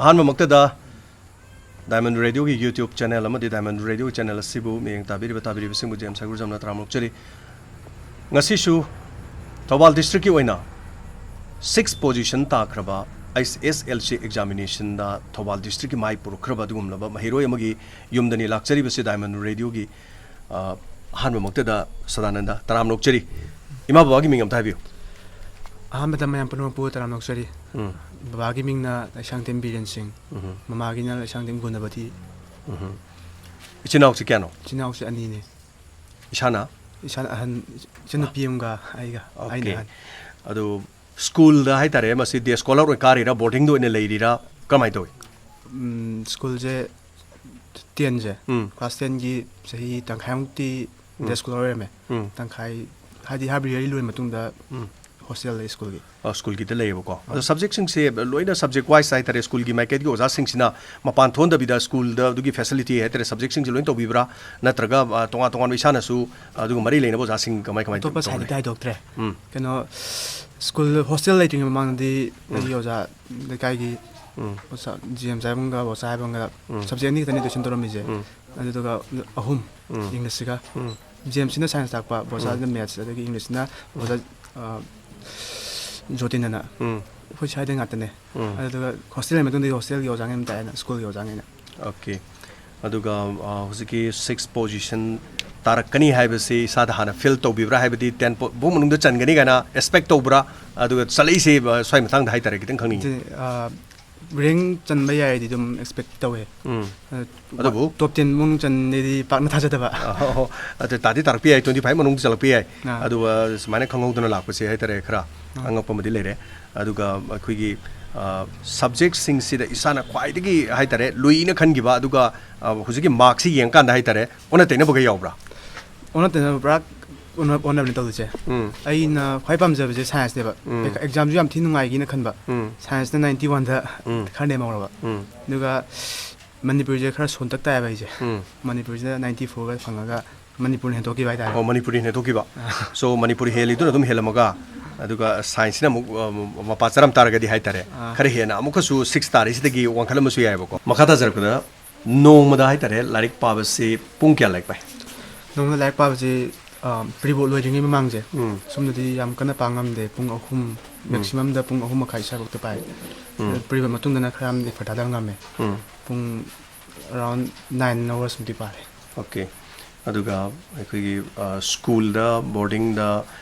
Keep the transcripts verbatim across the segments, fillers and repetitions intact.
ꯑꯍꯥꯟꯕꯃꯛꯇꯗ Diamond Radioꯒꯤ YouTube channel ꯑꯃꯗꯤ Diamond Radioꯒꯤ channel ꯑꯁꯤꯕꯨ ꯃꯤꯠꯌꯦꯡ ꯇꯥꯕꯤꯔꯤꯕ ꯇꯥꯕꯤꯔꯤꯕꯁꯤꯡꯕꯨ ꯖꯦꯝꯁ ꯍꯥꯏꯒꯨꯔꯖꯝꯅ ꯇꯔꯥꯝꯅ ꯑꯣꯛꯆꯔꯤ꯫ ꯉꯁꯤꯁꯨ ꯊꯧꯕꯥꯜ districtꯀꯤ ꯑꯣꯏꯅ six position ꯇꯥꯈ꯭ꯔꯕ ꯑꯩꯆ ꯑꯦꯁ ꯑꯦꯜ ꯁꯤ examinationꯗ ꯊꯧꯕꯥꯜ districtꯀꯤ ꯃꯥꯏ ꯄꯨꯔꯛꯈ꯭ꯔꯕ ꯑꯗꯨꯒꯨꯝꯂꯕ ꯃꯍꯩꯔꯣꯏ ꯑꯃꯒꯤ ꯌꯨꯝꯗꯅꯤ ꯂꯥꯛꯆꯔꯤꯕꯁꯤ Diamond Radioꯒꯤ꯫ ꯑ, ꯑꯍꯥꯟꯕꯃꯛꯇꯗ ꯁꯗꯥꯅꯟꯗ ꯇꯔꯥꯝꯅ ꯑꯣꯛꯆꯔꯤ꯫ ꯏꯃꯥ ꯕꯕꯥꯒꯤ ꯃꯤꯡ ꯑꯝꯇ ꯍꯥꯏꯕꯤꯌꯨ꯫ ꯑꯍꯥꯟꯕꯗ ꯃꯌꯥꯝ ꯄꯨꯝꯅꯃꯛꯄꯨ ꯇꯔꯥꯝꯅ ꯑꯣꯛꯆꯔꯤ꯫ ꯎꯝ꯫ ꯕꯕꯥꯒꯤ ꯃꯤꯡꯅ ꯂꯩꯁꯥꯡꯊꯦꯝ ꯕꯤꯔꯦꯟ ꯁꯤꯡ, ꯎꯝ꯫ ꯃꯃꯥꯒꯤꯅ ꯂꯩꯁꯥꯡꯊꯦꯝ ꯒꯨꯅꯕꯇꯤ꯫ ꯎꯝ꯫ ꯏꯆꯤꯟ ꯏꯅꯥꯎꯁꯤ ꯀꯌꯥꯅꯣ? ꯏꯆꯤꯟ ꯏꯅꯥꯎꯁꯦ ꯑꯅꯤꯅꯦ꯫ ꯏꯁꯥꯅ? ꯏꯁꯥꯅ ꯑꯍꯟ, ꯏꯆꯟꯅꯨꯄꯤ ꯑꯃꯒ ꯑꯩꯒ, ꯑꯩꯅ ꯑꯣꯀꯦ꯫ ꯑꯍꯟ꯫ ꯑꯗꯨ ꯁ꯭ꯀꯨꯜꯗ ꯍꯥꯏꯇꯥꯔꯦ, ꯃꯁꯤ day scholar ꯑꯣꯏꯅ ꯀꯥꯔꯤꯔꯥ, ꯕꯣꯔꯗꯤꯡꯗ ꯑꯣꯏꯅ ꯂꯩꯔꯤꯔꯥ, ꯀꯃꯥꯏꯅ ꯇꯧꯏ? ꯎꯝ, ꯁ꯭ꯀꯨꯜꯁꯦ tenꯁꯦ, ꯎꯝ꯫ Class tenꯒꯤ ꯆꯍꯤ ꯇꯪꯈꯥꯏꯃꯨꯛꯇꯤ ꯎꯝ꯫ Day scholar ꯑꯣꯏꯔꯝꯃꯦ꯫ ꯎꯝ꯫ ꯇꯪꯈꯥꯏ, ꯍꯥꯏꯗꯤ half yearly ꯂꯣꯏꯔ ꯃꯇꯨꯡꯗ ꯎꯝ꯫ Hostel ꯂꯩ ꯁ꯭ꯀꯨꯜꯒꯤ꯫ ꯑ, ꯁ꯭ꯀꯨꯜꯒꯤꯗ ꯂꯩꯌꯦꯕꯀꯣ꯫ ꯑꯗꯣ ꯑꯥ꯫ Subjectꯁꯤꯡꯁꯦ ꯂꯣꯏꯅ subject wise ꯍꯥꯏꯇꯥꯔꯦ, ꯁ꯭ꯀꯨꯜꯒꯤ ꯃꯥꯏꯀꯩꯗꯒꯤ ꯑꯣꯖꯥꯁꯤꯡꯁꯤꯅ ꯃꯄꯥꯟ ꯊꯣꯛꯍꯟꯗꯕꯤꯗ ꯁ꯭ꯀꯨꯜꯗ ꯑꯗꯨꯒꯤ facility ꯍꯥꯏꯇꯥꯔꯦ, subjectꯁꯤꯡꯁꯦ ꯂꯣꯏꯅ ꯇꯧꯕꯤꯕ꯭ꯔꯥ? ꯅꯠꯇ꯭ꯔꯒ, ꯑ, ꯇꯣꯉꯥꯟ ꯇꯣꯉꯥꯟꯕ ꯏꯁꯥꯅꯁꯨ ꯑꯗꯨꯒ ꯃꯔꯤ ꯂꯩꯅꯕ ꯑꯣꯖꯥꯁꯤꯡ ꯀꯃꯥꯏ ꯀꯃꯥꯏ ꯑꯇꯣꯞꯄ ꯇꯧꯕꯅꯤ? Sideꯇꯗꯤ ꯍꯥꯏꯗꯣꯛꯇ꯭ꯔꯦ꯫ ꯎꯝ꯫ ꯀꯩꯅꯣ, ꯁ꯭ꯀꯨꯜ hostel ꯂꯩꯇ꯭ꯔꯤꯉꯩ ꯃꯃꯥꯡꯗꯗꯤ ꯎꯝ꯫ ꯑꯩꯒꯤ ꯑꯣꯖꯥ ꯂꯩꯀꯥꯏꯒꯤ ꯎꯝ꯫ ꯑꯣꯖꯥ ꯖꯤ ꯑꯦꯝ ꯁꯥꯍꯦꯕꯝꯒ ꯑꯣꯖꯥ ꯁꯥꯍꯦꯕꯝꯒ ꯎꯝ꯫ Subject ꯑꯅꯤ ꯈꯛꯇꯅꯤ tuition ꯇꯧꯔꯝꯃꯤꯁꯦ꯫ ꯎꯝ꯫ ꯑꯗꯨꯗꯨꯒ ꯑꯍꯨꯝ, ꯎꯝ꯫ Englishꯁꯤꯒ꯫ ꯎꯝ꯫ ꯖꯦꯝꯁꯁꯤꯅ science ꯇꯥꯛꯄ, ꯕꯣꯁꯥꯁꯤꯅ ꯎꯝ꯫ Maths, ꯑꯗꯒꯤ Englishꯁꯤꯅ ꯎꯝ꯫ ꯑꯣꯖꯥ, ꯑ, ꯖꯣꯇꯤꯟ ꯑꯅ꯫ ꯎꯝ꯫ ꯑꯩꯈꯣꯏ ꯁ꯭ꯋꯥꯏꯗꯩ ꯉꯥꯛꯇꯅꯦ꯫ ꯎꯝ꯫ ꯑꯗꯨꯗꯨꯒ hostel ꯂꯩ ꯃꯇꯨꯡꯗꯒꯤ hostelꯒꯤ ꯑꯣꯖꯥꯉꯩ ꯑꯗꯨꯝ ꯇꯥꯛꯑꯦꯅ, ꯁ꯭ꯀꯨꯜꯒꯤ ꯑꯣꯖꯥꯉꯩꯅ꯫ ꯑꯣꯀꯦ꯫ ꯑꯗꯨꯒ, ꯑ, ꯍꯧꯖꯤꯛꯀꯤ six position ꯇꯥꯔꯛꯀꯅꯤ ꯍꯥꯏꯕꯁꯤ ꯏꯁꯥꯗ ꯍꯥꯟꯅ feel ꯇꯧꯕꯤꯕ꯭ꯔꯥ? ꯍꯥꯏꯕꯗꯤ ten ꯐꯥꯎ ꯃꯅꯨꯡꯗ ꯆꯟꯒꯅꯤ ꯀꯥꯏꯅ expect ꯇꯧꯕ꯭ꯔꯥ? ꯑꯗꯨꯒ ꯆꯠꯂꯛꯏꯁꯦ, ꯑ, ꯁ꯭ꯋꯥꯏ ꯃꯇꯥꯡꯗ ꯍꯥꯏꯇꯥꯔꯦ, ꯈꯤꯇꯪ ꯈꯪꯅꯤꯡꯉꯤ꯫ ꯑꯗꯨ, ꯑ, rank ꯆꯟꯕ ꯌꯥꯏꯗꯤ ꯑꯗꯨꯝ expect ꯇꯧꯋꯦ꯫ ꯎꯝ꯫ ꯑ, ꯑꯗꯨꯕꯨ? Top ten ꯃꯅꯨꯡ ꯆꯟꯅꯤꯗꯤ ꯄꯥꯛꯅ ꯊꯥꯖꯗꯕ꯫ ꯑꯣ, ꯑꯗꯨ ꯇꯥꯗꯤ ꯇꯥꯔꯛꯄ ꯌꯥꯏ, twenty five ꯃꯅꯨꯡꯗ ꯆꯠꯂꯛꯄ ꯌꯥꯏ꯫ ꯑꯥ꯫ ꯑꯗꯨꯒ ꯁꯨꯃꯥꯏꯅ ꯈꯪꯍꯧꯗꯅ ꯂꯥꯛꯄꯁꯦ ꯍꯥꯏꯇꯥꯔꯦ, ꯈꯔ ꯑꯥ꯫ ꯑꯉꯛꯄ ꯑꯃꯗꯤ ꯂꯩꯔꯦ꯫ ꯑꯗꯨꯒ ꯑꯩꯈꯣꯏꯒꯤ, ꯑ, subjectꯁꯤꯡꯁꯤꯗ ꯏꯁꯥꯅ ꯈ꯭ꯋꯥꯏꯗꯒꯤ ꯍꯥꯏꯇꯥꯔꯦ, ꯂꯨꯏꯅ ꯈꯟꯈꯤꯕ, ꯑꯗꯨꯒ, ꯑ, ꯍꯧꯖꯤꯛꯀꯤ markꯁꯤ ꯌꯦꯡꯀꯥꯟꯗ ꯍꯥꯏꯇꯥꯔꯦ, ꯑꯣꯟꯅ ꯇꯩꯅꯕꯒ ꯌꯥꯎꯕ꯭ꯔꯥ? ꯑꯣꯟꯅ ꯇꯩꯅꯕ ꯄꯨꯔꯥ ꯑꯣꯟꯅ-, ꯑꯣꯟꯅꯕꯅꯤ ꯇꯧꯗꯣꯏꯁꯦ꯫ ꯎꯝ꯫ ꯑꯩꯅ ꯈ꯭ꯋꯥꯏ ꯄꯥꯝꯖꯕꯁꯦ scienceꯅꯦꯕ꯫ ꯎꯝ꯫ Examꯁꯨ ꯌꯥꯝ ꯊꯤ ꯅꯨꯡꯉꯥꯏꯒꯦꯅ ꯈꯟꯕ꯫ ꯎꯝ꯫ Scienceꯅ ninety oneꯗ ꯎꯝ꯫ ꯈꯔ ꯅꯦꯝꯍꯧꯔꯕ꯫ ꯎꯝ꯫ ꯑꯗꯨꯒ ꯃꯅꯤꯄꯨꯔꯤꯁꯦ ꯈꯔ ꯁꯣꯟꯇꯛ ꯇꯥꯏꯌꯦꯕ ꯑꯩꯁꯦ꯫ ꯎꯝ꯫ ꯃꯅꯤꯄꯨꯔꯤꯁꯤꯅ ninety fourꯒ ꯐꯪꯉꯒ ꯃꯅꯤꯄꯨꯔꯅ ꯍꯦꯟꯗꯣꯛꯈꯤꯕ ꯍꯥꯏꯇꯥꯔꯦ꯫ ꯑꯣ, ꯃꯅꯤꯄꯨꯔꯤꯅ ꯍꯦꯟꯗꯣꯛꯈꯤꯕ꯫ ꯑꯥ꯫ So, ꯃꯅꯤꯄꯨꯔꯤ ꯍꯦꯜꯂꯤꯗꯨꯅ ꯑꯗꯨꯝ ꯍꯦꯜꯂꯝꯃꯒ, ꯑꯗꯨꯒ ꯁꯥꯏꯟꯁꯁꯤꯅ ꯑꯃꯨꯛ, ꯑ, ꯃꯄꯥ ꯆꯥꯔꯝ ꯇꯥꯔꯒꯗꯤ ꯍꯥꯏꯇꯥꯔꯦ, ꯑꯥ꯫ ꯈꯔ ꯍꯦꯟꯅ ꯑꯃꯨꯛꯀꯁꯨ ꯁꯤꯛꯁ ꯇꯥꯔꯤꯁꯤꯗꯒꯤ ꯋꯥꯡꯈꯠꯂꯝꯕꯁꯨ ꯌꯥꯏꯑꯕꯀꯣ꯫ ꯃꯈꯥ ꯇꯥꯖꯔꯛꯄꯗ, ꯅꯣꯡꯃꯗ ꯍꯥꯏꯇꯥꯔꯦ, ꯂꯥꯏꯔꯤꯛ ꯄꯥꯕꯁꯤ ꯄꯨꯡ ꯀꯌꯥ ꯂꯥꯏꯔꯤꯛ ꯄꯥꯏ? ꯅꯣꯡꯃꯗ ꯂꯥꯏꯔꯤꯛ ꯄꯥꯕꯁꯤ, ꯑ, ꯄ꯭ꯔꯤꯕꯣꯠ ꯂꯣꯏꯗ꯭ꯔꯤꯉꯩ ꯃꯃꯥꯡꯁꯦ, ꯎꯝ꯫ ꯁꯣꯝꯗꯗꯤ ꯌꯥꯝ ꯀꯟꯅ ꯄꯥ ꯉꯝꯗꯦ꯫ ꯄꯨꯡ ꯑꯍꯨꯝ, ꯎꯝ꯫ ꯃꯦꯛꯁꯤꯃꯝꯗ ꯄꯨꯡ ꯑꯍꯨꯝ ꯃꯈꯥꯏ ꯁ꯭ꯋꯥꯏꯐꯥꯎꯗ ꯄꯥꯏ꯫ ꯎꯝ꯫ ꯄ꯭ꯔꯤꯕꯣꯠ ꯃꯇꯨꯡꯗꯅ ꯈꯔ ꯑꯃꯗꯤ ꯐꯔꯛ ꯇꯥꯗꯕ ꯉꯝꯃꯦ꯫ ꯎꯝ꯫ ꯄꯨꯡ around nine hours ꯃꯨꯛꯇꯤ ꯄꯥꯔꯦ꯫ ꯑꯣꯀꯦ꯫ ꯑꯗꯨꯒ ꯑꯩꯈꯣꯏꯒꯤ, ꯑ, ꯁ꯭ꯀꯨꯜꯗ, ꯕꯣꯔꯗꯤꯡꯗ,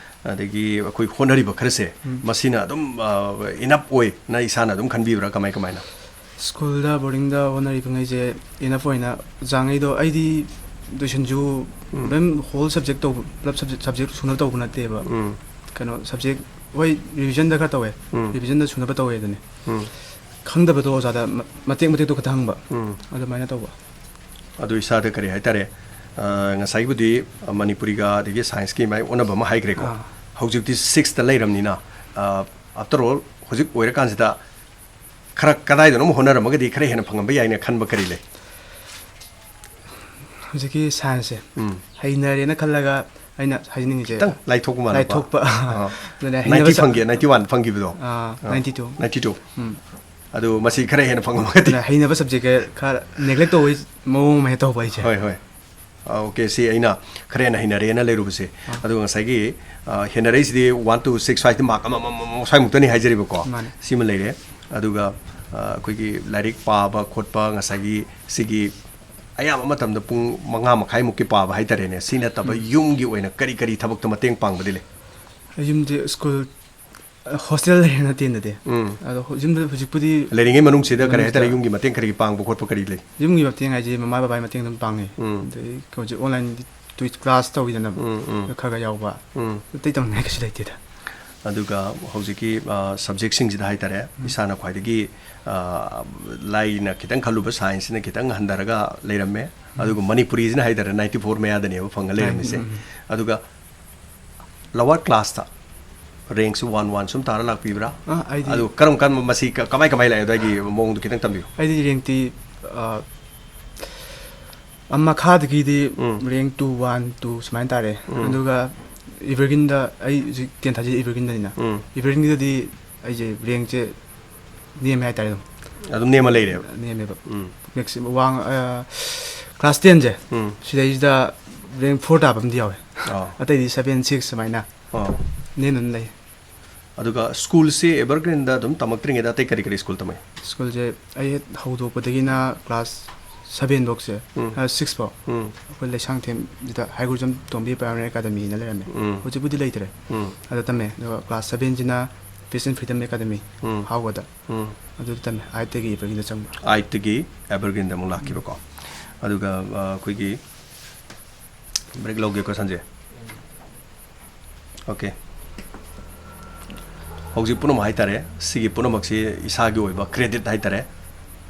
ꯑꯗꯒꯤ ꯑꯩꯈꯣꯏ ꯍꯣꯠꯅꯔꯤꯕ ꯈꯔꯁꯦ, ꯎꯝ꯫ ꯃꯁꯤꯅ ꯑꯗꯨꯝ, ꯑ, ꯏꯅꯞ ꯑꯣꯏꯅ ꯏꯁꯥꯅ ꯑꯗꯨꯝ ꯈꯟꯕꯤꯕ꯭ꯔꯥ, ꯀꯃꯥꯏ ꯀꯃꯥꯏꯅ? ꯁ꯭ꯀꯨꯜꯗ, ꯕꯣꯔꯗꯤꯡꯗ ꯍꯣꯠꯅꯔꯤꯕꯉꯩꯁꯦ ꯏꯅꯞ ꯑꯣꯏꯅ, ꯑꯣꯖꯥꯉꯩꯗꯣ, ꯑꯩꯗꯤ ꯇꯨꯏꯁꯟꯁꯨ ꯎꯝ꯫ ꯑꯗꯨꯝ ꯍꯣꯜ ꯁꯕꯖꯦꯛ ꯇꯧꯕ, ꯄꯨꯂꯞ ꯁꯕꯖꯦꯛ, ꯁꯕꯖꯦꯛ ꯁꯨꯅꯕ ꯇꯧꯕ ꯅꯠꯇꯦꯕ꯫ ꯎꯝ꯫ ꯀꯩꯅꯣ, ꯁꯕꯖꯦꯛ, ꯍꯣꯏ, ꯔꯤꯚꯤꯖꯟꯗ ꯈꯔ ꯇꯧꯋꯦ꯫ ꯎꯝ꯫ ꯔꯤꯚꯤꯖꯟꯗ ꯁꯨꯅꯕ ꯇꯧꯋꯦ ꯑꯗꯨꯅꯤ꯫ ꯎꯝ꯫ ꯈꯪꯗꯕꯗꯣ ꯑꯣꯖꯥꯗ ꯃ-, ꯃꯇꯦꯛ ꯃꯇꯦꯛꯇꯣ ꯈꯛꯇ ꯍꯪꯕ꯫ ꯎꯝ꯫ ꯑꯗꯨꯃꯥꯏꯅ ꯇꯧꯕ꯫ ꯑꯗꯨ ꯏꯁꯥꯗ ꯀꯔꯤ ꯍꯥꯏꯇꯥꯔꯦ, ꯑ, ꯉꯁꯥꯏꯒꯤꯕꯨꯗꯤ, ꯑ, ꯃꯅꯤꯄꯨꯔꯤꯒ ꯑꯗꯒꯤ ꯁꯥꯏꯟꯁꯀꯤ ꯃꯥꯏ ꯑꯣꯟꯅꯕ ꯑꯃ ꯍꯥꯏꯈ꯭ꯔꯦꯀꯣ꯫ ꯑꯥ꯫ ꯍꯧꯖꯤꯛꯇꯤ ꯁꯤꯛꯁꯇ ꯂꯩꯔꯕꯅꯤꯅ, ꯑ, after all, ꯍꯧꯖꯤꯛ ꯑꯣꯏꯔꯀꯥꯟꯁꯤꯗ ꯈꯔ ꯀꯗꯥꯏꯗꯅꯣꯝ ꯍꯣꯠꯅꯔꯝꯃꯒꯗꯤ ꯈꯔ ꯍꯦꯟꯅ ꯐꯪꯉꯝꯕ ꯌꯥꯏꯅ ꯈꯟꯕ ꯀꯔꯤ ꯂꯩ? ꯍꯧꯖꯤꯛꯀꯤ ꯁꯥꯏꯟꯁꯁꯦ ꯎꯝ꯫ ꯍꯩꯅꯔꯦꯅ ꯈꯜꯂꯒ ꯑꯩꯅ ꯍꯥꯏꯖꯅꯤꯡꯉꯤꯁꯦ ꯈꯤꯇꯪ ꯂꯥꯏꯊꯣꯛꯄ ꯃꯥꯜꯂꯦꯀꯣ? ꯂꯥꯏꯊꯣꯛꯄ꯫ ꯑꯥ꯫ ꯑꯗꯨꯅ ninety ꯍꯩꯅꯕ ꯆ-, ꯐꯪꯒꯦ, ninety one ꯐꯪꯈꯤꯕꯗꯣ? ꯑꯥ, ꯑꯥ, ninety two꯫ Ninety two꯫ ꯎꯝ꯫ ꯑꯗꯨ ꯃꯁꯤ ꯈꯔ ꯍꯦꯟꯅ ꯐꯪꯉꯝꯃꯒꯗꯤ꯫ ꯑꯗꯨꯅ ꯍꯩꯅꯕ ꯁꯕꯖꯦꯛꯁꯦ ꯈꯔ ꯅꯦꯒ꯭ꯂꯦꯛ ꯇꯧꯕꯒꯤ ꯃꯑꯣꯡ ꯑꯃ ꯍꯦꯛ ꯇꯧꯕ ꯑꯩꯁꯦ꯫ ꯍꯣꯏ, ꯍꯣꯏ꯫ ꯑꯥ, ꯑꯣꯀꯦ, ꯁꯤ ꯑꯩꯅ ꯈꯔ ꯍꯦꯟꯅ ꯍꯩꯅꯔꯦꯅ ꯂꯩꯔꯨꯕꯁꯦ꯫ ꯑꯥ꯫ ꯑꯗꯨꯒ ꯉꯁꯥꯏꯒꯤ, ꯑꯥ, ꯍꯦꯟꯅꯔꯛꯏꯁꯤꯗꯤ one to six ꯁ꯭ꯋꯥꯏꯗ ꯃꯥꯔꯛ ꯑꯃꯃꯝ, ꯑꯃꯃꯝ ꯁ꯭ꯋꯥꯏꯃꯨꯛꯇꯅꯤ ꯍꯥꯏꯖꯔꯤꯕꯀꯣ꯫ ꯃꯥꯅꯦ꯫ ꯁꯤꯃ ꯂꯩꯔꯦ꯫ ꯑꯗꯨꯒ, ꯑꯥ, ꯑꯩꯈꯣꯏꯒꯤ ꯂꯥꯏꯔꯤꯛ ꯄꯥꯕ ꯈꯣꯠꯄ ꯉꯁꯥꯏꯒꯤ ꯁꯤꯒꯤ ꯑꯌꯥꯝꯕ ꯃꯇꯝꯗ ꯄꯨꯡ ꯃꯉꯥ ꯃꯈꯥꯏꯃꯨꯛꯀꯤ ꯄꯥꯕ ꯍꯥꯏꯇꯥꯔꯦꯅꯦ꯫ ꯁꯤ ꯅꯠꯇꯕ ꯎꯝ꯫ ꯌꯨꯝꯒꯤ ꯑꯣꯏꯅ ꯀꯔꯤ ꯀꯔꯤ ꯊꯕꯛꯇ ꯃꯇꯦꯡ ꯄꯥꯡꯕꯗꯤ ꯂꯩ? ꯌꯨꯝꯗꯤ ꯁ꯭ꯀꯨꯜ, ꯍꯣꯁꯇꯦꯜ ꯂꯩꯔꯦꯅ ꯇꯦꯟꯗꯗꯤ꯫ ꯎꯝ꯫ ꯑꯗꯣ ꯍꯧ-, ꯌꯨꯝꯗ ꯍꯧꯖꯤꯛꯄꯨꯗꯤ ꯂꯩꯔꯤꯉꯩ ꯃꯅꯨꯡꯁꯤꯗ ꯀꯔꯤ ꯍꯥꯏꯇꯥꯔꯦ, ꯃꯅꯨꯡꯁꯤꯗ ꯌꯨꯝꯒꯤ ꯃꯇꯦꯡ ꯈꯔ ꯈꯔ ꯄꯥꯡꯕ ꯈꯣꯠꯄ ꯀꯔꯤ ꯂꯩ? ꯌꯨꯝꯒꯤ ꯃꯇꯦꯡ ꯍꯥꯏꯁꯦ ꯃꯃꯥ ꯕꯕꯥꯒꯤ ꯃꯇꯦꯡ ꯑꯗꯨꯝ ꯄꯥꯡꯉꯤ꯫ ꯎꯝ꯫ ꯑꯗꯩ ꯍꯧꯖꯤꯛ online ꯇꯨꯏ-, class ꯇꯧꯋꯤꯗꯅ, ꯎꯝ, ꯎꯝ꯫ ꯈꯔ ꯈꯔ ꯌꯥꯎꯕ꯫ ꯎꯝ꯫ ꯑꯇꯩ ꯇꯧꯅꯤꯡꯉꯥꯏ ꯀꯩꯁꯨ ꯂꯩꯇꯦꯗ꯫ ꯑꯗꯨꯒ ꯍꯧꯖꯤꯛꯀꯤ, ꯑ, subjectꯁꯤꯡꯁꯤꯗ ꯍꯥꯏꯇꯥꯔꯦ, ꯎꯝ꯫ ꯏꯁꯥꯅ ꯈ꯭ꯋꯥꯏꯗꯒꯤ, ꯑ, ꯂꯥꯏꯅ ꯈꯤꯇꯪ ꯈꯜꯂꯨꯕ scienceꯁꯤꯅ ꯈꯤꯇꯪ ꯍꯟꯊꯔꯒ ꯂꯩꯔꯝꯃꯦ꯫ ꯎꯝ꯫ ꯑꯗꯨꯒ ꯃꯅꯤꯄꯨꯔꯤꯁꯤꯅ ꯍꯥꯏꯇꯥꯔꯦ, ninety four ꯃꯌꯥꯗꯅꯦꯕ ꯐꯪꯉ ꯂꯩꯔꯝꯃꯤꯁꯦ꯫ ꯎꯝ, ꯎꯝ, ꯎꯝ꯫ ꯑꯗꯨꯒ lower classꯇ rankꯁꯨ one one ꯁꯨꯝ ꯇꯥꯔ ꯂꯥꯛꯄꯤꯕ꯭ꯔꯥ? ꯑ, ꯑꯩꯗꯤ ꯑꯗꯨ ꯀꯔꯝ ꯀꯔꯝꯕ ꯃꯁꯤ ꯀ-, ꯀꯃꯥꯏ ꯀꯃꯥꯏ ꯂꯥꯛꯑꯦ? ꯑꯗꯨꯒꯤ ꯃꯑꯣꯡꯗꯣ ꯈꯤꯇꯪ ꯇꯝꯕꯤꯌꯨ꯫ ꯑꯩꯗꯤ rankꯇꯤ, ꯑ, ꯑ, ꯃꯈꯥꯗꯒꯤꯗꯤ ꯎꯝ꯫ Rank two, one, two ꯁꯨꯃꯥꯏꯅ ꯇꯥꯔꯦ꯫ ꯎꯝ꯫ ꯑꯗꯨꯒ ꯏꯚꯔꯒ꯭ꯔꯤꯟꯗ, ꯑꯩ ꯍꯧꯖꯤꯛ ꯇꯦꯟ ꯊꯥꯖꯩ ꯏꯚꯔꯒ꯭ꯔꯤꯟꯗꯅꯤꯅ꯫ ꯎꯝ. ꯏꯚꯔꯒ꯭ꯔꯤꯟꯒꯤꯗꯗꯤ ꯑꯩꯁꯦ ꯔꯦꯡꯁꯦ ꯅꯦꯝꯃꯦ ꯍꯥꯏꯇꯥꯔꯦ ꯑꯗꯨꯝ꯫ ꯑꯗꯨꯝ ꯅꯦꯝꯃ ꯂꯩꯔꯦꯕ? ꯅꯦꯝꯃꯦꯕ꯫ ꯎꯝ. ꯃꯦꯛꯁꯤꯃꯝ ꯋꯥꯡ-, ꯑ, ꯀ꯭ꯂꯥꯁ ꯇꯦꯟꯁꯦ, ꯎꯝ. ꯁꯤꯗꯩꯁꯤꯗ ꯔꯦꯡ ꯐꯣꯔ ꯇꯥꯕ ꯑꯃꯗꯤ ꯌꯥꯎꯋꯦ꯫ ꯑꯥ. ꯑꯇꯩꯗꯤ ꯁꯚꯦꯟ, ꯁꯤꯛꯁ ꯁꯨꯃꯥꯏꯅ ꯑꯥ. ꯅꯦꯝꯅ ꯑꯗꯨꯝ ꯂꯩ꯫ ꯑꯗꯨꯒ ꯁ꯭ꯀꯨꯜꯁꯤ ꯑꯦꯚꯔꯒ꯭ꯔꯤꯟꯗ ꯑꯗꯨꯝ ꯇꯝꯃꯛꯇ꯭ꯔꯤꯉꯩꯗ ꯑꯇꯩ ꯀꯔꯤ ꯀꯔꯤ ꯁ꯭ꯀꯨꯜ ꯇꯝꯃꯛꯏ? ꯁ꯭ꯀꯨꯜꯁꯦ ꯑꯩ ꯍꯦꯛ ꯍꯧꯗꯣꯛꯄꯗꯒꯤꯅ ꯀ꯭ꯂꯥꯁ ꯁꯚꯦꯟ ꯐꯥꯎꯁꯦ, ꯎꯝ. ꯑ, ꯁꯤꯛꯁ ꯐꯥꯎ ꯎꯝ. ꯑꯩꯈꯣꯏ ꯂꯩꯁꯥꯡꯊꯦꯝꯁꯤꯗ ꯍꯥꯏꯒꯨꯔꯖꯝ ꯇꯣꯝꯕꯤ ꯄ꯭ꯔꯥꯏꯃꯥꯔꯤ ꯑꯦꯀꯥꯗꯃꯤꯅ ꯂꯩꯔꯝꯃꯦ꯫ ꯎꯝ. ꯍꯧꯖꯤꯛꯄꯨꯗꯤ ꯂꯩꯇ꯭ꯔꯦ꯫ ꯎꯝ. ꯑꯗ ꯇꯝꯃꯦ꯫ ꯑꯗꯨꯒ ꯀ꯭ꯂꯥꯁ ꯁꯚꯦꯟꯁꯤꯅ Peace and Freedom Academy, ꯎꯝ. ꯍꯥꯎꯒꯗ꯫ ꯎꯝ. ꯑꯗꯨꯗ ꯇꯝꯃꯦ꯫ ꯑꯥꯏꯠꯇꯒꯤ ꯑꯦꯚꯔꯒ꯭ꯔꯤꯟꯗ ꯆꯪꯕ꯫ ꯑꯥꯏꯠꯇꯒꯤ ꯑꯦꯚꯔꯒ꯭ꯔꯤꯟꯗ ꯑꯃꯨꯛ ꯂꯥꯛꯈꯤꯕꯀꯣ꯫ ꯑꯗꯨꯒ, ꯑ, ꯑꯩꯈꯣꯏꯒꯤ ꯕ꯭ꯔꯦꯛ ꯂꯧꯒꯦꯀꯣ, ꯁꯟꯖꯦ꯫ ꯑꯣꯀꯦ꯫ ꯍꯧꯖꯤꯛ ꯄꯨꯝꯅꯃꯛ ꯍꯥꯏꯇꯥꯔꯦ, ꯁꯤꯒꯤ ꯄꯨꯝꯅꯃꯛꯁꯤ ꯏꯁꯥꯒꯤ ꯑꯣꯏꯕ ꯀ꯭ꯔꯦꯗꯤꯠ ꯍꯥꯏꯇꯥꯔꯦ,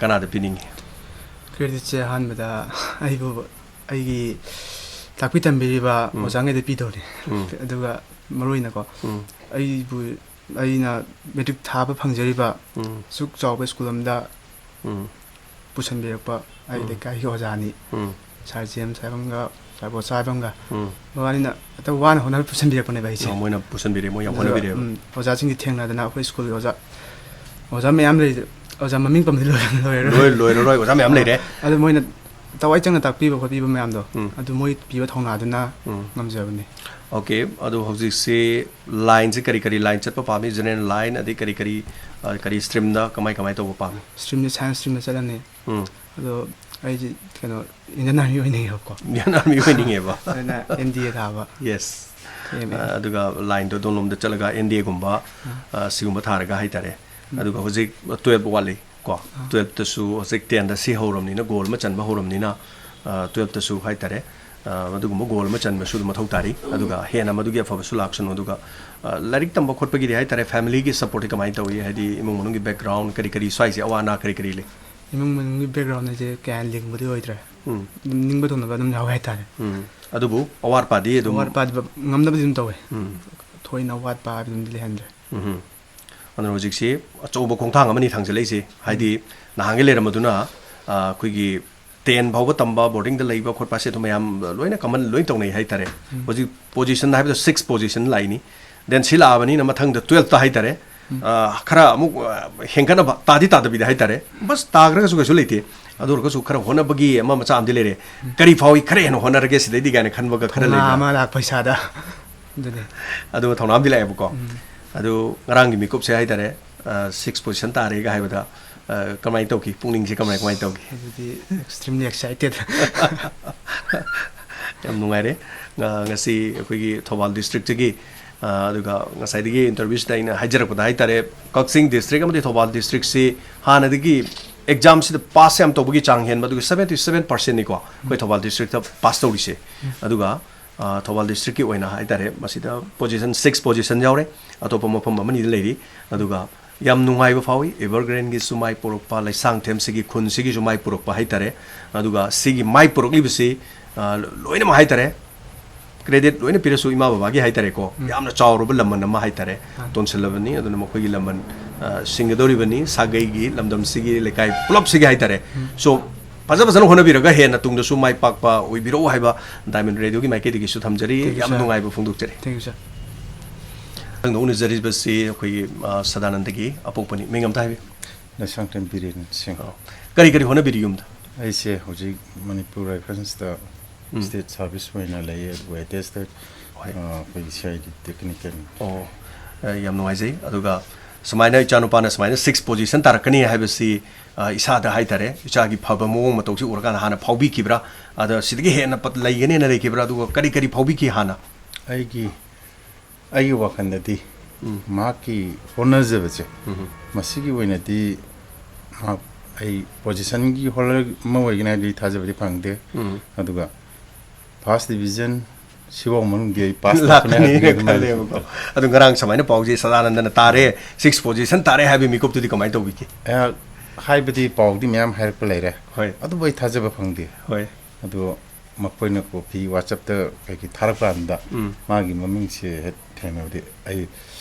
ꯀꯅꯥꯗ ꯄꯤꯅꯤꯡꯉꯤ? ꯀ꯭ꯔꯦꯗꯤꯠꯁꯦ ꯑꯍꯥꯟꯕꯗ ꯑꯩꯕꯨ, ꯑꯩꯒꯤ ꯇꯥꯛꯄꯤ ꯇꯝꯕꯤꯔꯤꯕ ꯎꯝ. ꯑꯣꯖꯥꯉꯩꯗ ꯄꯤꯗꯧꯅꯤ꯫ ꯎꯝ. ꯑꯗꯨꯒ ꯃꯔꯨ ꯑꯣꯏꯅꯀꯣ, ꯎꯝ. ꯑꯩꯕꯨ, ꯑꯩꯅ ꯃꯦꯇ꯭ꯔꯤꯛ ꯊꯥꯕ ꯐꯪꯖꯔꯤꯕ ꯎꯝ. ꯑꯁꯨꯛ ꯆꯥꯎꯕ ꯁ꯭ꯀꯨꯜ ꯑꯃꯗ ꯎꯝ. ꯄꯨꯁꯟꯕꯤꯔꯛꯄ ꯑꯩ ꯎꯝ. ꯂꯩꯀꯥꯏꯒꯤ ꯑꯣꯖꯥꯅꯤ꯫ ꯎꯝ. ꯁꯥꯔ ꯖꯦꯝꯁ ꯍꯥꯏꯕ ꯑꯃꯒ, ꯁꯥꯔ ꯕꯣꯆꯥ ꯍꯥꯏꯕ ꯑꯃꯒ꯫ ꯎꯝ. ꯃꯕꯥꯅꯤꯅ ꯑꯇ ꯋꯥꯅ ꯍꯣꯠꯅꯕ ꯄꯨꯁꯟꯕꯤꯔꯛꯄꯅꯦꯕ ꯑꯩꯁꯦ꯫ ꯑꯣ, ꯃꯣꯏꯅ ꯄꯨꯁꯟꯕꯤꯔꯦ, ꯃꯣꯏ ꯌꯥꯝ ꯑꯗꯨꯒ, ꯍꯣꯠꯅꯕꯤꯔꯦꯕ꯫ ꯎꯝ, ꯑꯣꯖꯥꯁꯤꯡꯒꯤ ꯊꯦꯡꯅꯗꯅ ꯑꯩꯈꯣꯏ ꯁ꯭ꯀꯨꯜꯒꯤ ꯑꯣꯖꯥ, ꯑꯣꯖꯥ ꯃꯌꯥꯝ ꯂꯩ, ꯑꯣꯖꯥ ꯃꯃꯤꯡ ꯄꯟꯕꯗꯤ ꯂꯣꯏ-, ꯂꯣꯏꯔꯔꯣꯏ꯫ ꯂꯣꯏ-, ꯂꯣꯏꯔꯔꯣꯏ, ꯑꯣꯖꯥ ꯃꯌꯥꯝ ꯂꯩꯔꯦ꯫ ꯑꯗꯨ ꯃꯣꯏꯅ ꯊꯋꯥꯏ ꯆꯪꯅ ꯇꯥꯛꯄꯤꯕ ꯈꯣꯠꯄꯤꯕ ꯃꯌꯥꯝꯗꯣ, ꯎꯝ. ꯑꯗꯨ ꯃꯣꯏ ꯄꯤꯕ ꯊꯧꯅꯥꯗꯨꯅ ꯎꯝ. ꯉꯝꯖꯕꯅꯤ꯫ ꯑꯣꯀꯦ, ꯑꯗꯨ ꯍꯧꯖꯤꯛꯁꯤ ꯂꯥꯏꯟꯁꯦ ꯀꯔꯤ ꯀꯔꯤ ꯂꯥꯏꯟ ꯆꯠꯄ ꯄꯥꯝꯃꯤ? ꯖꯦꯅꯔꯦꯜ ꯂꯥꯏꯟ, ꯑꯗꯩ ꯀꯔꯤ ꯀꯔꯤ, ꯑ, ꯀꯔꯤ ꯁ꯭ꯇ꯭ꯔꯤꯝꯗ ꯀꯃꯥꯏ ꯀꯃꯥꯏ ꯇꯧꯕ ꯄꯥꯝꯃꯤ? ꯁ꯭ꯇ꯭ꯔꯤꯝꯁꯦ ꯁꯥꯏꯟꯁ ꯁ꯭ꯇ꯭ꯔꯤꯝꯗ ꯆꯠꯂꯅꯤ꯫ ꯎꯝ. ꯑꯗꯣ ꯑꯩꯁꯦ ꯀꯩꯅꯣ, ꯏꯟꯗꯤꯌꯟ ꯑꯥꯔꯃꯤ ꯑꯣꯏꯅꯤꯡꯉꯦꯕꯀꯣ꯫ ꯏꯟꯗꯤꯌꯟ ꯑꯥꯔꯃꯤ ꯑꯣꯏꯅꯤꯡꯉꯦꯕ? ꯑꯗꯨꯅ ꯑꯦꯟ ꯗꯤ ꯑꯦ ꯊꯥꯕ꯫ ꯌꯦꯁ꯫ M A. ꯑ, ꯑꯗꯨꯒ ꯂꯥꯏꯟꯗꯣ ꯑꯗꯣꯝꯂꯣꯝꯗ ꯆꯠꯂꯒ ꯑꯦꯟ ꯗꯤ ꯑꯦꯒꯨꯝꯕ, ꯑꯥ. ꯑ, ꯁꯤꯒꯨꯝꯕ ꯊꯥꯔꯒ ꯍꯥꯏꯇꯥꯔꯦ꯫ ꯎꯝ. ꯑꯗꯨꯒ ꯍꯧꯖꯤꯛ ꯇꯨꯌꯦꯜꯞ ꯋꯥꯠꯂꯤ ꯀꯣ꯫ ꯑꯥ. ꯇꯨꯌꯦꯜꯞꯇꯁꯨ ꯍꯧꯖꯤꯛ ꯇꯦꯟꯗ ꯁꯤ ꯍꯧꯔꯕꯅꯤꯅ, ꯒꯣꯜ ꯑꯃ ꯆꯟꯕ ꯍꯧꯔꯕꯅꯤꯅ, ꯑ, ꯇꯨꯌꯦꯜꯞꯇꯁꯨ ꯍꯥꯏꯇꯥꯔꯦ, ꯑ, ꯑꯗꯨꯒꯨꯝꯕ ꯒꯣꯜ ꯑꯃ ꯆꯟꯕꯁꯨ ꯑꯗꯨꯝ ꯃꯊꯧ ꯇꯥꯔꯤ꯫ ꯑꯗꯨꯒ ꯍꯦꯟꯅ ꯃꯗꯨꯒꯤ ꯑꯐꯕꯁꯨ ꯂꯥꯛꯁꯅꯨ꯫ ꯑꯗꯨꯒ, ꯑ, ꯂꯥꯏꯔꯤꯛ ꯇꯝꯕ ꯈꯣꯠꯄꯒꯤꯗꯤ ꯍꯥꯏꯇꯥꯔꯦ, ꯐꯦꯃꯤꯂꯤꯒꯤ ꯁꯞꯄꯣꯔꯠꯇꯤ ꯀꯃꯥꯏꯅ ꯇꯧꯏ? ꯍꯥꯏꯗꯤ ꯏꯃꯨꯡ ꯃꯅꯨꯡꯒꯤ ꯕꯦꯛꯒ꯭ꯔꯥꯎꯟ ꯀꯔꯤ ꯀꯔꯤ, ꯁ꯭ꯋꯥꯏꯁꯦ ꯑꯋꯥ ꯑꯅꯥ ꯀꯔꯤ ꯀꯔꯤ ꯂꯩ? ꯏꯃꯨꯡ ꯃꯅꯨꯡꯒꯤ ꯕꯦꯛꯒ꯭ꯔꯥꯎꯟ ꯍꯥꯏꯁꯦ ꯀꯌꯥ ꯂꯤꯡꯕꯗꯤ ꯑꯣꯏꯗ꯭ꯔꯦ꯫ ꯎꯝ. ꯑꯗꯨꯝ ꯅꯤꯡꯕ ꯊꯨꯡꯅꯕ ꯑꯗꯨꯝ ꯌꯥꯎꯋꯦ ꯍꯥꯏꯇꯥꯔꯦ꯫ ꯎꯝ. ꯑꯗꯨꯕꯨ ꯑꯋꯥꯠ ꯑꯄꯥꯗꯤ ꯑꯗꯨꯝ ꯑꯋꯥꯠ ꯑꯄꯥꯗꯤ ꯉꯝꯅꯕꯗꯤ ꯑꯗꯨꯝ ꯇꯧꯋꯦ꯫ ꯎꯝ. ꯊꯣꯏꯅ ꯑꯋꯥꯠꯄ ꯍꯥꯏꯕꯗꯨꯝꯗꯤ ꯂꯩꯍꯟꯗ꯭ꯔꯦ꯫ ꯎꯝ. ꯑꯗꯨꯅ ꯍꯧꯖꯤꯛꯁꯤ ꯑꯆꯧꯕ ꯈꯣꯡꯊꯥꯡ ꯑꯃꯅꯤ ꯊꯥꯡꯖꯜꯂꯛꯏꯁꯦ꯫ ꯍꯥꯏꯗꯤ ꯎꯝ. ꯅꯍꯥꯟꯒꯩ ꯂꯩꯔꯝꯕꯗꯨꯅ, ꯑ, ꯑꯩꯈꯣꯏꯒꯤ ꯇꯦꯟ ꯐꯥꯎꯕ ꯇꯝꯕ, ꯕꯣꯔꯗꯤꯡꯗ ꯂꯩꯕ ꯈꯣꯠꯄ ꯑꯁꯦ ꯑꯗꯨꯝ ꯃꯌꯥꯝ ꯂꯣꯏꯅ ꯀꯃꯟ ꯂꯣꯏ ꯇꯧꯅꯩ ꯍꯥꯏꯇꯥꯔꯦ꯫ ꯍꯧꯖꯤꯛ ꯄꯣꯖꯤꯁꯟ ꯍꯥꯏꯕꯗ ꯁꯤꯛꯁ ꯄꯣꯖꯤꯁꯟ ꯂꯥꯛꯏꯅꯤ꯫ ꯗꯦꯟ ꯁꯤ ꯂꯥꯛꯑꯕꯅꯤꯅ ꯃꯊꯪꯗ ꯇꯨꯌꯦꯜꯐꯇ ꯍꯥꯏꯇꯥꯔꯦ꯫ ꯑ, ꯈꯔ ꯑꯃꯨꯛ, ꯑ, ꯍꯦꯟꯒꯠꯅꯕ, ꯇꯥꯗꯤ ꯇꯥꯗꯕꯤꯗ ꯍꯥꯏꯇꯥꯔꯦ꯫ ꯕꯁ ꯇꯥꯈ꯭ꯔꯒꯁꯨ ꯀꯩꯁꯨ ꯂꯩꯇꯦ꯫ ꯑꯗꯨ ꯑꯣꯏꯔꯒꯁꯨ ꯈꯔ ꯍꯣꯠꯅꯕꯒꯤ ꯑꯃ ꯃꯆꯥ ꯑꯃꯗꯤ ꯂꯩꯔꯦ꯫ ꯀꯔꯤ ꯐꯥꯎꯏ, ꯈꯔ ꯍꯦꯟꯅ ꯍꯣꯠꯅꯔꯒꯦ ꯁꯤꯗꯩꯗꯤ ꯀꯥꯏꯅ ꯈꯟꯕꯒ ꯈꯔ ꯊꯧꯅꯥ ꯂꯩꯕ꯫ ꯑꯃ ꯂꯥꯛꯄ ꯏꯁꯥꯗ꯫ ꯑꯗꯨꯅꯦ꯫ ꯑꯗꯨ ꯊꯧꯅꯥ ꯑꯃꯗꯤ ꯂꯥꯛꯑꯦꯕꯀꯣ꯫ ꯎꯝ꯫ ꯑꯗꯨ ꯉꯔꯥꯡꯒꯤ ꯃꯤꯀꯨꯞꯁꯦ ꯍꯥꯏꯇꯥꯔꯦ, ꯑ, ꯁꯤꯛꯁ ꯄꯣꯖꯤꯁꯟ ꯇꯥꯔꯦꯒ ꯍꯥꯏꯕꯗ, ꯑ, ꯀꯃꯥꯏꯅ ꯇꯧꯈꯤ? ꯄꯨꯛꯅꯤꯡꯁꯦ ꯀꯃꯥꯏ, ꯀꯃꯥꯏꯅ ꯇꯧꯈꯤ? ꯑꯗꯨꯗꯤ extremely excited꯫ ꯌꯥꯝ ꯅꯨꯡꯉꯥꯏꯔꯦ꯫ ꯑ, ꯉꯁꯤ ꯑꯩꯈꯣꯏꯒꯤ ꯊꯧꯕꯥꯜ ꯗꯤꯁꯇ꯭ꯔꯤꯛꯇꯒꯤ, ꯑ, ꯑꯗꯨꯒ ꯉꯁꯥꯏꯗꯒꯤ ꯏꯟꯇꯔꯚ꯭ꯌꯨꯁꯤꯗ ꯑꯩꯅ ꯍꯥꯏꯖꯔꯛꯄꯗ ꯍꯥꯏꯇꯥꯔꯦ, ꯀꯛꯆꯤꯡ ꯗꯤꯁꯇ꯭ꯔꯤꯛ ꯑꯃꯗꯤ ꯊꯧꯕꯥꯜ ꯗꯤꯁꯇ꯭ꯔꯤꯛꯁꯤ ꯍꯥꯟꯅꯗꯒꯤ ꯑꯦꯛꯖꯥꯝꯁꯤꯗ ꯄꯥꯁ ꯌꯥꯝ ꯇꯧꯕꯒꯤ ꯆꯥꯡ ꯍꯦꯟꯕ, ꯑꯗꯨꯒ ꯁꯕꯦꯟꯇꯤ ꯁꯕꯦꯟ ꯄꯥꯔꯁꯦꯟꯅꯤꯀꯣ ꯑꯩꯈꯣꯏ ꯊꯧꯕꯥꯜ ꯗꯤꯁꯇ꯭ꯔꯤꯛꯇ ꯄꯥꯁ ꯇꯧꯔꯤꯁꯦ꯫ ꯑꯗꯨꯒ, ꯑ, ꯊꯧꯕꯥꯜ ꯗꯤꯁꯇ꯭ꯔꯤꯛꯀꯤ ꯑꯣꯏꯅ ꯍꯥꯏꯇꯥꯔꯦ, ꯃꯁꯤꯗ ꯄꯣꯖꯤꯁꯟ, ꯁꯤꯛꯁ ꯄꯣꯖꯤꯁꯟ ꯌꯥꯎꯔꯦ, ꯑꯇꯣꯞꯄ ꯃꯐꯝ ꯑꯃꯅꯤꯗ ꯂꯩꯔꯤ꯫ ꯑꯗꯨꯒ ꯌꯥꯝ ꯅꯨꯡꯉꯥꯏꯕ ꯐꯥꯎꯏ, ꯑꯦꯚꯔꯒ꯭ꯔꯤꯟꯒꯤꯁꯨ ꯃꯥꯏ ꯄꯨꯔꯛꯄ, ꯂꯩꯁꯥꯡꯊꯦꯝꯁꯤꯒꯤ ꯈꯨꯟꯁꯤꯒꯤꯁꯨ ꯃꯥꯏ ꯄꯨꯔꯛꯄ ꯍꯥꯏꯇꯥꯔꯦ꯫ ꯑꯗꯨꯒ ꯁꯤꯒꯤ ꯃꯥꯏ ꯄꯨꯔꯛꯂꯤꯕꯁꯤ, ꯑ, ꯂꯣꯏꯅꯃꯛ ꯍꯥꯏꯇꯥꯔꯦ, ꯀ꯭ꯔꯦꯗꯤꯠ ꯂꯣꯏꯅ ꯄꯤꯔꯁꯨ ꯏꯃꯥ ꯕꯕꯥꯒꯤ ꯍꯥꯏꯇꯥꯔꯦꯀꯣ, ꯎꯝ꯫ ꯌꯥꯝꯅ ꯆꯥꯎꯔꯕ ꯂꯃꯟ ꯑꯃ ꯍꯥꯏꯇꯥꯔꯦ, ꯃꯥꯅꯤ꯫ ꯇꯣꯟꯁꯤꯜꯂꯕꯅꯤ꯫ ꯑꯗꯨꯅ ꯃꯈꯣꯏꯒꯤ ꯂꯃꯟ, ꯑ, ꯁꯤꯡꯒꯗꯧꯔꯤꯕꯅꯤ, ꯁꯥꯒꯩꯒꯤ, ꯂꯝꯗꯝꯁꯤꯒꯤ, ꯂꯩꯀꯥꯏ ꯄꯨꯂꯞꯁꯤꯒꯤ ꯍꯥꯏꯇꯥꯔꯦ꯫ ꯎꯝ꯫ So, ꯐꯖ ꯐꯖꯅ ꯍꯣꯠꯅꯕꯤꯔꯒ ꯍꯦꯟꯅ ꯇꯨꯡꯗꯁꯨ ꯃꯥꯏ ꯄꯥꯛꯄ ꯑꯣꯏꯕꯤꯔꯛꯎ ꯍꯥꯏꯕ ꯗꯥꯏꯃꯟ ꯔꯦꯗꯤꯑꯣꯒꯤ ꯃꯥꯏꯀꯩꯗꯒꯤꯁꯨ ꯊꯝꯖꯔꯤ꯫ Thank you, ꯌꯥꯝ sir꯫ ꯅꯨꯡꯉꯥꯏꯕ ꯐꯣꯡꯗꯣꯛꯆꯔꯤ꯫ Thank you, sir꯫ ꯃꯊꯪꯗ ꯎꯅꯖꯔꯤꯕꯁꯤ ꯑꯩꯈꯣꯏꯒꯤ, ꯑ, ꯁꯗꯥꯅꯟꯗꯒꯤ ꯑꯄꯣꯛꯄꯅꯤ꯫ ꯃꯤꯡ ꯑꯝꯇ ꯍꯥꯏꯕꯤꯌꯨ꯫ ꯂꯩꯁꯥꯡꯊꯦꯝ ꯕꯤꯔꯦꯟ ꯁꯤꯡ꯫ ꯑꯣ꯫ ꯀꯔꯤ ꯀꯔꯤ ꯍꯣꯠꯅꯕꯤꯔꯤ ꯌꯨꯝꯗ? ꯑꯩꯁꯦ ꯍꯧꯖꯤꯛ ꯃꯅꯤꯄꯨꯔ ꯔꯥꯏꯐꯜꯁꯇ ꯎꯝ꯫ ꯁ꯭ꯇꯦꯠ ꯁꯥꯔꯚꯤꯁ ꯑꯣꯏꯅ ꯂꯩꯌꯦ, ꯑꯗꯨꯒ ꯑꯦꯇꯦꯁꯇ, ꯍꯣꯏ꯫ ꯑ, ꯑꯩꯈꯣꯏꯒꯤ ꯁꯤ ꯑꯥꯏ ꯗꯤ ꯇꯦꯛꯅꯤꯀꯦꯜ꯫ ꯑꯣ꯫ ꯑ, ꯌꯥꯝ ꯅꯨꯡꯉꯥꯏꯖꯩ꯫ ꯑꯗꯨꯒ ꯁꯨꯃꯥꯏꯅ ꯏꯆꯥꯅꯨꯄꯥꯅ ꯁꯨꯃꯥꯏꯅ ꯁꯤꯛꯁ ꯄꯣꯖꯤꯁꯟ ꯇꯥꯔꯛꯀꯅꯤ ꯍꯥꯏꯕꯁꯤ, ꯑ, ꯏꯁꯥꯗ ꯍꯥꯏꯇꯥꯔꯦ, ꯏꯆꯥꯒꯤ ꯐꯕ ꯃꯑꯣꯡ ꯃꯇꯧꯁꯤ ꯎꯔꯀꯥꯟꯗ ꯍꯥꯟꯅ ꯐꯥꯎꯕꯤꯈꯤꯕ꯭ꯔꯥ? ꯑꯗ ꯁꯤꯗꯒꯤ ꯍꯦꯟꯅ ꯄ-, ꯂꯩꯒꯅꯦꯅ ꯂꯩꯈꯤꯕ꯭ꯔꯥ? ꯑꯗꯨꯒ ꯀꯔꯤ ꯀꯔꯤ ꯐꯥꯎꯕꯤꯈꯤ ꯍꯥꯟꯅ? ꯑꯩꯒꯤ ꯑꯩꯒꯤ ꯋꯥꯈꯜꯗꯗꯤ ꯎꯝ꯫ ꯃꯍꯥꯛꯀꯤ ꯍꯣꯠꯅꯖꯕꯁꯦ, ꯎꯝ꯫ ꯃꯁꯤꯒꯤ ꯑꯣꯏꯅꯗꯤ ꯃꯍꯥꯛ, ꯑꯩ ꯄꯣꯖꯤꯁꯟꯒꯤ ꯍꯣꯜꯗꯔ ꯑꯃ ꯑꯣꯏꯒꯅꯤ ꯍꯥꯏꯕꯗꯤ ꯊꯥꯖꯕꯗꯤ ꯐꯪꯗꯦ꯫ ꯎꯝ꯫ ꯑꯗꯨꯒ ꯐꯥꯔꯁ ꯗꯤꯕꯤꯖꯟ ꯁꯤꯐꯥꯎ ꯃꯅꯨꯡꯗꯤ ꯑꯩ ꯄꯥꯁ ꯂꯥꯛꯀꯅꯤꯅ ꯂꯥꯛꯀꯅꯤꯅ ꯈꯜꯂꯦꯕꯀꯣ꯫ ꯑꯗꯨ ꯉꯔꯥꯡ ꯁꯨꯃꯥꯏꯅ ꯄꯥꯎꯁꯦ ꯁꯗꯥꯅꯟꯗꯅ ꯇꯥꯔꯦ, ꯁꯤꯛꯁ ꯄꯣꯖꯤꯁꯟ ꯇꯥꯔꯦ ꯍꯥꯏꯕꯒꯤ ꯃꯤꯀꯨꯞꯇꯨꯗꯤ ꯀꯃꯥꯏꯅ ꯇꯧꯕꯤꯒꯦ? ꯑꯩꯍꯥꯛ ꯍꯥꯏꯕꯗꯤ ꯄꯥꯎꯗꯤ ꯃꯌꯥꯝ ꯍꯥꯏꯔꯛꯄ ꯂꯩꯔꯦ꯫ ꯍꯣꯏ꯫ ꯑꯗꯨꯕꯨ ꯑꯩ ꯊꯥꯖꯕ ꯐꯪꯗꯦ꯫ ꯍꯣꯏ꯫ ꯑꯗꯣ ꯃꯈꯣꯏꯅ ꯀꯣꯐꯤ WhatsApp-ꯇ ꯀꯩꯀꯩ ꯊꯥꯔꯛꯄ ꯀꯥꯟꯗ ꯎꯝ꯫ ꯃꯥꯒꯤ ꯃꯃꯤꯡꯁꯦ ꯍꯦꯛ ꯊꯦꯡꯅꯕꯗꯤ ꯑꯩ,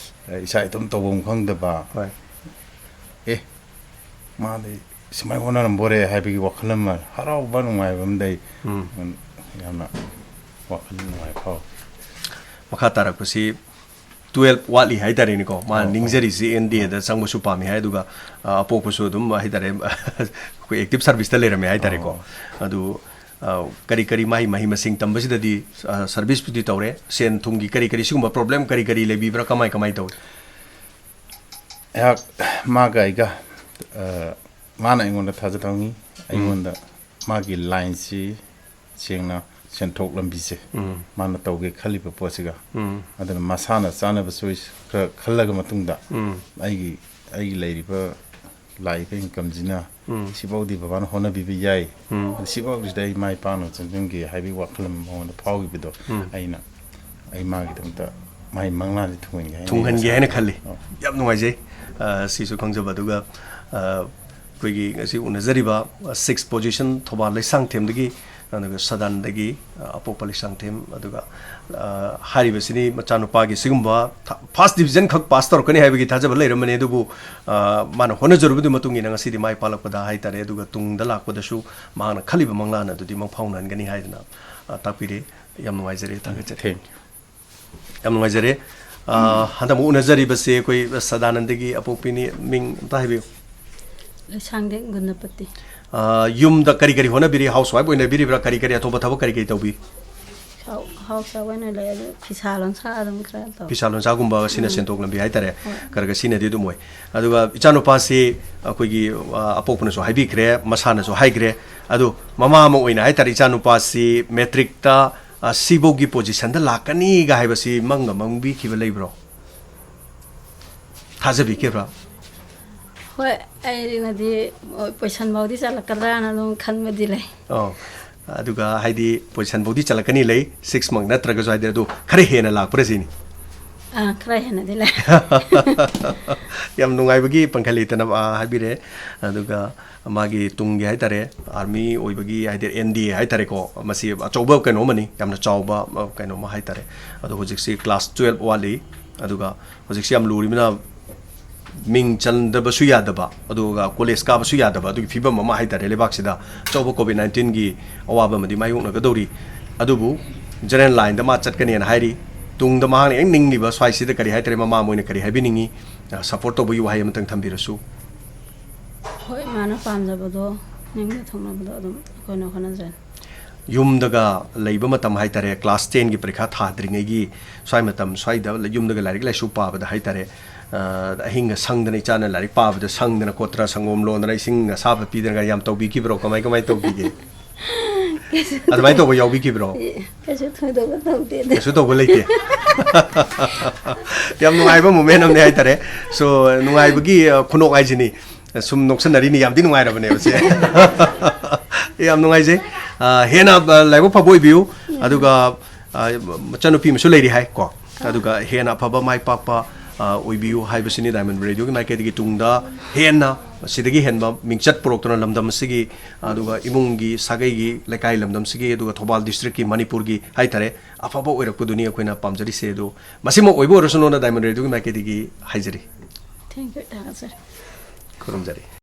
ꯑꯩ ꯏꯁꯥ ꯏꯇꯣꯝ ꯇꯧꯐꯝ ꯈꯪꯗꯕ꯫ ꯍꯣꯏ꯫ ꯑꯦ, ꯃꯥꯗꯤ ꯁꯨꯃꯥꯏꯅ ꯍꯣꯠꯅꯔꯝꯕꯣꯔꯦ ꯍꯥꯏꯕꯒꯤ ꯋꯥꯈꯜ ꯑꯃ, ꯍꯔꯥꯎꯕ ꯅꯨꯡꯉꯥꯏꯕ ꯑꯃꯗ ꯑꯩ ꯎꯝ꯫ ꯌꯥꯝꯅ ꯋꯥꯈꯜ ꯅꯨꯡꯉꯥꯏ ꯐꯥꯎꯏ꯫ ꯃꯈꯥ ꯇꯥꯔꯛꯄꯁꯤ ꯇꯨꯌꯦꯜꯞ ꯋꯥꯠꯂꯤ ꯍꯥꯏꯇꯥꯔꯦꯅꯦꯀꯣ꯫ ꯃꯥꯅ ꯑꯣ, ꯑꯣ꯫ ꯅꯤꯡꯖꯔꯤꯁꯤ ꯑꯦꯟ ꯗꯤ ꯑꯦꯗ ꯆꯪꯕꯁꯨ ꯄꯥꯝꯃꯤ ꯍꯥꯏ, ꯑꯗꯨꯒ, ꯑ, ꯑꯄꯣꯛꯄꯁꯨ ꯑꯗꯨꯝ ꯍꯥꯏꯇꯥꯔꯦ, ꯑꯩꯈꯣꯏ ꯑꯦꯛꯇꯤꯚ ꯁꯥꯔꯚꯤꯁꯇ ꯂꯩꯔꯝꯃꯦ ꯍꯥꯏꯇꯥꯔꯦꯀꯣ꯫ ꯑꯣ꯫ ꯑꯗꯨ, ꯑ, ꯀꯔꯤ ꯀꯔꯤ ꯃꯥꯒꯤ ꯃꯍꯩ ꯃꯁꯤꯡ ꯇꯝꯕꯁꯤꯗꯗꯤ, ꯑ, ꯁꯥꯔꯚꯤꯁꯄꯨꯗꯤ ꯇꯧꯔꯦ, ꯁꯦꯟ ꯊꯨꯝꯒꯤ ꯀꯔꯤ ꯀꯔꯤ ꯁꯤꯒꯨꯝꯕ ꯄ꯭ꯔꯣꯕ꯭ꯂꯦꯝ ꯀꯔꯤ ꯀꯔꯤ ꯂꯩꯕꯤꯕ꯭ꯔꯥ, ꯀꯃꯥꯏ ꯀꯃꯥꯏ ꯇꯧꯏ? ꯑꯩꯍꯥꯛ ꯃꯥꯒ ꯑꯩꯒ, ꯑ, ꯃꯥꯅ ꯑꯩꯉꯣꯟꯗ ꯊꯥꯖꯕ ꯊꯝꯃꯤ, ꯎꯝ꯫ ꯑꯩꯉꯣꯟꯗ ꯃꯥꯒꯤ ꯂꯥꯏꯟꯁꯤ ꯁꯦꯡꯅ ꯁꯦꯟꯊꯣꯛ ꯂꯝꯕꯤꯁꯦ ꯎꯝ꯫ ꯃꯥꯅ ꯇꯧꯒꯦ ꯈꯜꯂꯤꯕ ꯄꯣꯠꯁꯤꯒ꯫ ꯎꯝ꯫ ꯑꯗꯨꯅ ꯃꯁꯥꯅ ꯆꯥꯅꯕ ꯆꯣꯏꯁ ꯈꯔ ꯈꯜꯂꯒ ꯃꯇꯨꯡꯗ ꯎꯝ꯫ ꯑꯩꯒꯤ, ꯑꯩꯒꯤ ꯂꯩꯔꯤꯕ ꯂꯥꯛꯏꯕ ꯏꯟꯀꯝꯁꯤꯅ ꯎꯝ꯫ ꯁꯤꯐꯥꯎꯗꯤ ꯕꯕꯥꯅ ꯍꯣꯠꯅꯕꯤꯕ ꯌꯥꯏ꯫ ꯎꯝ꯫ ꯑꯗꯨ ꯁꯤꯐꯥꯎꯁꯤꯗ ꯑꯩ ꯃꯥꯏ ꯄꯥꯛꯅ ꯆꯪꯁꯤꯟꯒꯦ ꯍꯥꯏꯕꯒꯤ ꯋꯥꯈꯜ ꯑꯃ ꯃꯉꯣꯟꯗ ꯐꯥꯎꯈꯤꯕꯗꯣ ꯎꯝ꯫ ꯑꯩꯅ, ꯑꯩ ꯃꯥꯒꯤꯗꯃꯛꯇ ꯃꯥꯏ ꯃꯪꯂꯥꯟꯁꯤ ꯊꯨꯡꯍꯟꯒꯦ ꯍꯥꯏꯅ ꯊꯨꯡꯍꯟꯒꯦ ꯍꯥꯏꯅ ꯈꯜꯂꯤ꯫ ꯑꯣ꯫ ꯌꯥꯝ ꯅꯨꯡꯉꯥꯏꯖꯩ꯫ ꯑ, ꯁꯤꯁꯨ ꯈꯪꯖꯕ꯫ ꯑꯗꯨꯒ, ꯑ, ꯑꯩꯈꯣꯏꯒꯤ ꯉꯁꯤ ꯎꯅꯖꯔꯤꯕ, ꯑ, ꯁꯤꯛꯁ ꯄꯣꯖꯤꯁꯟ ꯊꯧꯕꯥꯜ ꯂꯩꯁꯥꯡꯊꯦꯝꯗꯒꯤ, ꯑꯗꯨꯒ ꯁꯗꯥꯟꯗꯒꯤ, ꯑ, ꯑꯄꯣꯛꯄ ꯂꯩꯁꯥꯡꯊꯦꯝ, ꯑꯗꯨꯒ, ꯑ, ꯍꯥꯏꯔꯤꯕꯁꯤꯅꯤ ꯃꯆꯥꯅꯨꯄꯥꯒꯤ ꯁꯤꯒꯨꯝꯕ ꯊ-, ꯐꯥꯔꯁ ꯗꯤꯕꯤꯖꯟ ꯈꯛ ꯄꯥꯁ ꯇꯧꯔꯛꯀꯅꯤ ꯍꯥꯏꯕꯒꯤ ꯊꯥꯖꯕ ꯂꯩꯔꯝꯕꯅꯤ, ꯑꯗꯨꯕꯨ, ꯑ, ꯃꯥꯅ ꯍꯣꯠꯅꯖꯔꯨꯕꯗꯨꯒꯤ ꯃꯇꯨꯡ ꯏꯟꯅ ꯉꯁꯤꯗꯤ ꯃꯥꯏ ꯄꯥꯛꯂꯛꯄꯗ ꯍꯥꯏꯇꯥꯔꯦ, ꯑꯗꯨꯒ ꯇꯨꯡꯗ ꯂꯥꯛꯄꯗꯁꯨ ꯃꯍꯥꯛꯅ ꯈꯜꯂꯤꯕ ꯃꯪꯂꯥꯟ ꯑꯗꯨꯗꯤ ꯃꯪꯐꯥꯎꯅꯍꯟꯒꯅꯤ ꯍꯥꯏꯗꯅ, ꯑ, ꯇꯥꯛꯄꯤꯔꯦ꯫ ꯌꯥꯝ ꯅꯨꯡꯉꯥꯏꯖꯔꯦ, ꯊꯥꯒꯠꯆꯔꯤ꯫ Thank you꯫ ꯌꯥꯝ ꯅꯨꯡꯉꯥꯏꯖꯔꯦ꯫ ꯑ, ꯍꯟꯗꯛ ꯑꯃꯨꯛ ꯎꯅꯖꯔꯤꯕꯁꯦ ꯑꯩꯈꯣꯏ ꯁꯗꯥꯅꯟꯗꯒꯤ ꯑꯄꯣꯛꯄꯤꯅꯤ꯫ ꯃꯤꯡ ꯑꯝꯇ ꯍꯥꯏꯕꯤꯌꯨ꯫ ꯂꯩꯁꯥꯡꯊꯦꯝ ꯒꯨꯅꯄꯇꯤ꯫ ꯑ, ꯌꯨꯝꯗ ꯀꯔꯤ ꯀꯔꯤ ꯍꯣꯠꯅꯕꯤꯔꯤ? House wife ꯑꯣꯏꯅꯕꯤꯔꯤꯕ꯭ꯔꯥ? ꯀꯔꯤ ꯀꯔꯤ ꯑꯇꯣꯞꯄ ꯊꯕꯛ ꯀꯔꯤ ꯀꯔꯤ ꯇꯧꯕꯤ? ꯍꯥꯎ-, ꯍꯥꯎꯁ ꯋꯥꯏꯐ ꯑꯣꯏꯅ ꯂꯩ, ꯑꯗꯨ ꯐꯤꯁꯥ ꯂꯣꯟꯁꯥ ꯑꯗꯨꯝ ꯈꯔ ꯇꯧ꯫ ꯐꯤꯁꯥ ꯂꯣꯟꯁꯥꯒꯨꯝꯕ ꯁꯤꯅ ꯎꯝ꯫ ꯁꯦꯟꯊꯣꯛ ꯂꯝꯕꯤ ꯍꯥꯏꯇꯥꯔꯦ꯫ ꯍꯣꯏ꯫ ꯈꯔ ꯈꯔ ꯁꯤꯅꯗꯤ ꯑꯗꯨꯝ ꯑꯣꯏ꯫ ꯑꯗꯨꯒ ꯏꯆꯥꯅꯨꯄꯥꯁꯤ ꯑꯩꯈꯣꯏꯒꯤ, ꯑ, ꯑꯄꯣꯛꯄꯅꯁꯨ ꯍꯥꯏꯕꯤꯈ꯭ꯔꯦ, ꯃꯁꯥꯅꯁꯨ ꯍꯥꯏꯈ꯭ꯔꯦ꯫ ꯑꯗꯨ ꯃꯃꯥ ꯑꯃ ꯑꯣꯏꯅ ꯍꯥꯏꯇꯥꯔꯦ, ꯏꯆꯥꯅꯨꯄꯥꯁꯤ ꯃꯦꯇ꯭ꯔꯤꯛꯇ, ꯑ, ꯁꯤꯐꯧꯒꯤ ꯄꯣꯖꯤꯁꯟꯗ ꯂꯥꯛꯀꯅꯤꯒ ꯍꯥꯏꯕꯁꯤ ꯃꯪꯒ ꯃꯪꯕꯤꯈꯤꯕ ꯂꯩꯕ꯭ꯔꯣ? ꯊꯥꯖꯕꯤꯈꯤꯕ꯭ꯔꯥ? ꯍꯣꯏ, ꯑꯩꯅꯗꯤ ꯄꯣꯖꯤꯁꯟ ꯐꯥꯎꯗꯤ ꯆꯠꯂꯛꯀꯗ꯭ꯔꯥꯅ ꯑꯗꯨꯝ ꯈꯟꯕꯗꯤ ꯂꯩ꯫ ꯑꯣ, ꯑꯗꯨꯒ ꯍꯥꯏꯗꯤ ꯄꯣꯖꯤꯁꯟ ꯐꯥꯎꯗꯤ ꯆꯠꯂꯛꯀꯅꯤ ꯂꯩ, ꯁꯤꯛꯁꯃꯛ ꯅꯠꯇ꯭ꯔꯒꯁꯨ ꯍꯥꯏꯗꯤ, ꯑꯗꯨ ꯈꯔ ꯍꯦꯟꯅ ꯂꯥꯛꯄ꯭ꯔꯥ ꯁꯤꯅꯤ? ꯑꯥ, ꯈꯔ ꯍꯦꯟꯅꯗꯤ ꯂꯥꯛꯑꯦ꯫ ꯌꯥꯝ ꯅꯨꯡꯉꯥꯏꯕꯒꯤ ꯄꯟꯈꯩ ꯂꯩꯇꯅ, ꯑ, ꯍꯥꯏꯕꯤꯔꯦ꯫ ꯑꯗꯨꯒ ꯃꯥꯒꯤ ꯇꯨꯡꯒꯤ ꯍꯥꯏꯇꯥꯔꯦ, ꯑꯥꯔꯃꯤ ꯑꯣꯏꯕꯒꯤ ꯍꯥꯏꯗꯤ ꯑꯦꯟ ꯗꯤ ꯑꯦ ꯍꯥꯏꯇꯥꯔꯦꯀꯣ, ꯃꯁꯤ ꯑꯆꯧꯕ ꯀꯩꯅꯣ ꯑꯃꯅꯤ, ꯌꯥꯝꯅ ꯆꯥꯎꯕ, ꯑ, ꯀꯩꯅꯣ ꯑꯃ ꯍꯥꯏꯇꯥꯔꯦ꯫ ꯑꯗꯣ ꯍꯧꯖꯤꯛꯁꯤ ꯀ꯭ꯂꯥꯁ ꯇꯨꯌꯦꯜꯞ ꯋꯥꯠꯂꯤ, ꯑꯗꯨꯒ ꯍꯧꯖꯤꯛꯁꯤ ꯌꯥꯝ ꯂꯨꯔꯤꯕꯅ ꯃꯤꯡ ꯆꯟꯗꯕꯁꯨ ꯌꯥꯗꯕ, ꯑꯗꯨꯒ ꯀꯣꯂꯦꯖ ꯀꯥꯕꯁꯨ ꯌꯥꯗꯕ, ꯑꯗꯨꯒꯤ ꯐꯤꯕꯝ ꯑꯃ ꯍꯥꯏꯇꯥꯔꯦ꯫ ꯂꯩꯕꯥꯛꯁꯤꯗ ꯑꯆꯧꯕ ꯀꯣꯚꯤꯗ ꯅꯥꯏꯟꯇꯤꯟꯒꯤ ꯑꯋꯥꯕ ꯑꯃꯗꯤ ꯃꯥꯌꯣꯛꯅꯒꯗꯧꯔꯤ꯫ ꯑꯗꯨꯕꯨ ꯖꯦꯅꯔꯦꯜ ꯂꯥꯏꯟꯗ ꯃꯥ ꯆꯠꯀꯅꯦꯅ ꯍꯥꯏꯔꯤ꯫ ꯇꯨꯡꯗ ꯃꯍꯥꯛꯅ ꯍꯦꯛ ꯅꯤꯡꯂꯤꯕ ꯁ꯭ꯋꯥꯏꯁꯤꯗ ꯀꯔꯤ ꯍꯥꯏꯇꯥꯔꯦ, ꯃꯃꯥ ꯃꯣꯏꯅ ꯀꯔꯤ ꯍꯥꯏꯕꯤꯅꯤꯡꯉꯤ? ꯑ, ꯁꯄꯣꯔꯠ ꯇꯧꯕꯒꯤ ꯋꯥꯍꯩ ꯑꯃꯇꯪ ꯊꯝꯕꯤꯔꯁꯨ꯫ ꯍꯣꯏ, ꯃꯥꯅ ꯄꯥꯝꯖꯕꯗꯣ, ꯅꯤꯡꯕ ꯊꯨꯡꯅꯕꯗꯣ ꯑꯗꯨꯝ ꯑꯩꯈꯣꯏꯅ ꯍꯣꯠꯅꯖꯅꯤ꯫ ꯌꯨꯝꯗꯒ ꯂꯩꯕ ꯃꯇꯝ ꯍꯥꯏꯇꯥꯔꯦ, ꯀ꯭ꯂꯥꯁ ꯇꯦꯟꯒꯤ ꯄꯔꯤꯈꯥ ꯊꯥꯗ꯭ꯔꯤꯉꯩꯒꯤ ꯁ꯭ꯋꯥꯏ ꯃꯇꯝ ꯁ꯭ꯋꯥꯏꯗ ꯌꯨꯝꯗꯒ ꯂꯥꯏꯔꯤꯛ ꯂꯥꯏꯁꯨ ꯄꯥꯕꯗ ꯍꯥꯏꯇꯥꯔꯦ, ꯑ, ꯑꯍꯤꯡꯒ ꯁꯪꯗꯅ, ꯏꯆꯥꯅ ꯂꯥꯏꯔꯤꯛ ꯄꯥꯕꯗ ꯁꯪꯗꯅ ꯈꯣꯠꯇꯅ, ꯁꯪꯒꯣꯝ ꯂꯣꯟꯗꯅ, ꯏꯁꯤꯡ ꯑꯁꯥꯕ ꯄꯤꯗꯅꯒ ꯌꯥꯝ ꯇꯧꯕꯤꯈꯤꯕ꯭ꯔꯣ? ꯀꯃꯥꯏ, ꯀꯃꯥꯏ ꯇꯧꯕꯤꯒꯦ? ꯑꯗꯨꯃꯥꯏꯅ ꯇꯧꯕ ꯌꯥꯎꯕꯤꯈꯤꯕ꯭ꯔꯣ? ꯀꯩꯁꯨ ꯊꯣꯏꯗꯣꯛꯄ ꯇꯧꯗꯦꯗ꯫ ꯀꯩꯁꯨ ꯇꯧꯕ ꯂꯩꯇꯦ꯫ ꯌꯥꯝ ꯅꯨꯡꯉꯥꯏꯕ ꯃꯣꯃꯦꯟ ꯑꯃꯅꯦ ꯍꯥꯏꯇꯥꯔꯦ꯫ ꯁꯣ, ꯅꯨꯡꯉꯥꯏꯕꯒꯤ, ꯑ, ꯈꯨꯅꯣꯛ ꯍꯥꯏꯁꯤꯅꯤ꯫ ꯁꯨꯝ ꯅꯣꯛꯁꯟꯅꯔꯤꯅꯤ, ꯌꯥꯝꯗꯤ ꯅꯨꯡꯉꯥꯏꯔꯕꯅꯦꯕ ꯁꯦ꯫ ꯌꯥꯝ ꯅꯨꯡꯉꯥꯏꯖꯩ꯫ ꯑ, ꯍꯦꯟꯅ, ꯑ, ꯂꯥꯏꯕꯛ ꯐꯕ ꯑꯣꯏꯕꯤꯌꯨ꯫ ꯑꯗꯨꯒ, ꯑ, ꯃꯆꯥꯅꯨꯄꯤ ꯑꯃꯁꯨ ꯂꯩꯔꯤ ꯍꯥꯏ ꯀꯣ꯫ ꯑꯗꯨꯒ ꯍꯦꯟꯅ ꯑꯐꯕ, ꯃꯥꯏ ꯄꯥꯛꯄ, ꯑ, ꯑꯣꯏꯕꯤꯌꯨ ꯍꯥꯏꯕꯁꯤꯅꯤ ꯗꯥꯏꯃꯟ ꯔꯦꯗꯤꯑꯣꯒꯤ ꯃꯥꯏꯀꯩꯗꯒꯤ ꯇꯨꯡꯗ ꯍꯦꯟꯅ ꯁꯤꯗꯒꯤ ꯍꯦꯟꯕ ꯃꯤꯡꯆꯠ ꯄꯨꯔꯛꯇꯨꯅ ꯂꯝꯗꯝ ꯑꯁꯤꯒꯤ, ꯑꯗꯨꯒ ꯏꯃꯨꯡꯒꯤ, ꯁꯥꯒꯩꯒꯤ, ꯂꯩꯀꯥꯏ, ꯂꯝꯗꯝꯁꯤꯒꯤ, ꯑꯗꯨꯒ ꯊꯧꯕꯥꯜ ꯗꯤꯁꯇ꯭ꯔꯤꯛꯀꯤ, ꯃꯅꯤꯄꯨꯔꯒꯤ ꯍꯥꯏꯇꯥꯔꯦ, ꯑꯐꯕ ꯑꯣꯏꯔꯛꯄꯗꯨꯅꯤ ꯑꯩꯈꯣꯏꯅ ꯄꯥꯝꯖꯔꯤꯁꯦ꯫ ꯑꯗꯨ ꯃꯁꯤꯃꯛ ꯑꯣꯏꯕ ꯑꯣꯏꯔꯁꯅꯨꯅ ꯗꯥꯏꯃꯟ ꯔꯦꯗꯤꯑꯣꯒꯤ ꯃꯥꯏꯀꯩꯗꯒꯤ ꯍꯥꯏꯖꯔꯤ꯫ Thank you, ꯊꯥꯒꯠꯆꯔꯤ꯫ ꯈꯨꯔꯨꯝꯖꯔꯤ꯫